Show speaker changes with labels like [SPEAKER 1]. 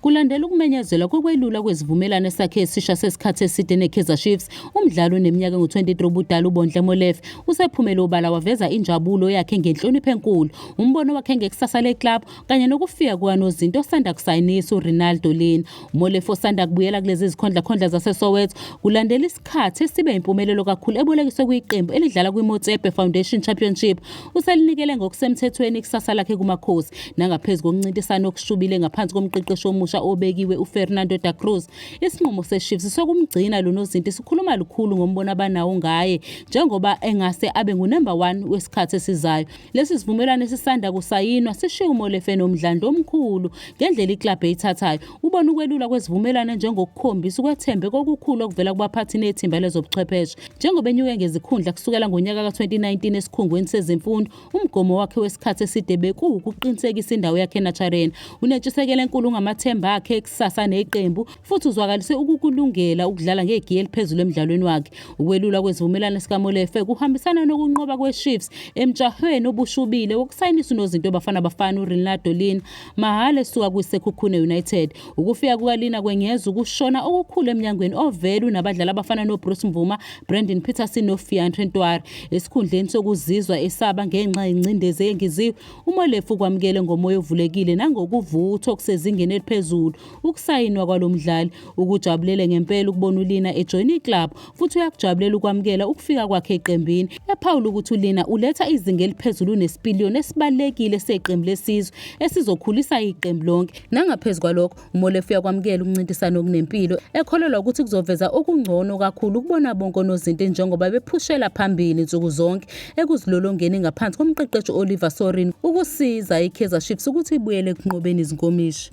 [SPEAKER 1] Kulandela ukumenyezelwa kokwelulwa kwesivumelwano sakhe esisha sesikhathi eside neKaizer Chiefs, umdlali oneminyaka engu-23 ubudala uBontle Molefe usephumele obala waveza injabulo yakhe ngenhlonipho enkulu, umbono wakhe ngekusasa le-club kanye nokufika kukanozinti osanda kusayinisa uRenaldo Lean. UMolefe osanda kubuyela kulezi zikhondlakhondla zaseSoweto kulandela isikhathi esibe impumelelo kakhulu ebolekiswe kwiqembu elidlala kwiMotsepe Foundation Championship uselinikele ngokusemthethweni ikusasa lakhe kuMakhosi nangaphezu kokuncintisana okushubile ngaphansi komqeqeshi omusha obekiwe uFernando da Cruz. Isinqumo seChiefs sokumgcina lo nozinti sikhuluma lukhulu ngombono abanawo ngaye njengoba engase abe ngunumber 1 wesikhathi esizayo. Lesi sivumelwano esisanda kusayinwa sishiya uMolefe nomdlandla omkhulu ngendlela iklabhu eyithathayo. Ubona ukwelula kwesivumelwano njengokukhombisa ukwethembeka okukhulu okuvela kubaphathi nethimba lezobuchwepheshe. Njengoba enyuke ngezikhundla kusukela ngonyaka ka-2019 esikhungweni sezemfundo, umgomo wakhe wesikhathi eside bekuwukuqinisekisa indawo yakhe eNaturena. Unentshisekelo enkulu ngamathemba akhe ekusasa neqembu futhi uzwakalise ukukulungela ukudlala ngegiya eliphezulu emdlalweni wakhe. Ukwelulwa kwesivumelwano sikaMolefe kuhambisana nokunqoba kweChiefs emjahweni obushubile wokusayinisa unozinto Bafana Bafana uRenaldo Lean mahhala esuka kwiSekhukhune United. Ukufika kukaLean kwengeza ukushona okukhulu emnyangweni ovele unabadlali abafana noBruce Mvuma, Brandon Petersen noFiandre Ntwari. Esikhundleni sokuzizwa esaba ngenxa yengcindezi eyengeziwe, uMolefe ukwamukele ngomoya ovulekile nangokuvuthwa okusezingeni eliphezulu ukusayinwa kwalo mdlali. Ukujabulele ngempela ukubona uLean ejoyina iclub futhi uyakujabulela ukwamukela ukufika kwakhe eqembini. Ephawula ukuthi uLean uletha izinga eliphezulu nesipiliyoni esibalulekile seqembu lesizwe esizokhulisa iqembu lonke. Nangaphezu kwalokho, uMolefe uyakwamukela ukuncintisana okunempilo, ekholelwa ukuthi kuzoveza okungcono kakhulu ukubona bonke onozinti njengoba bephushela phambili nsuku zonke ekuzilolongeni ngaphansi komqeqeshi Oliver Sorin ukusiza iKaizer Chiefs ukuthi ibuyele ekunqobeni izinkomishi.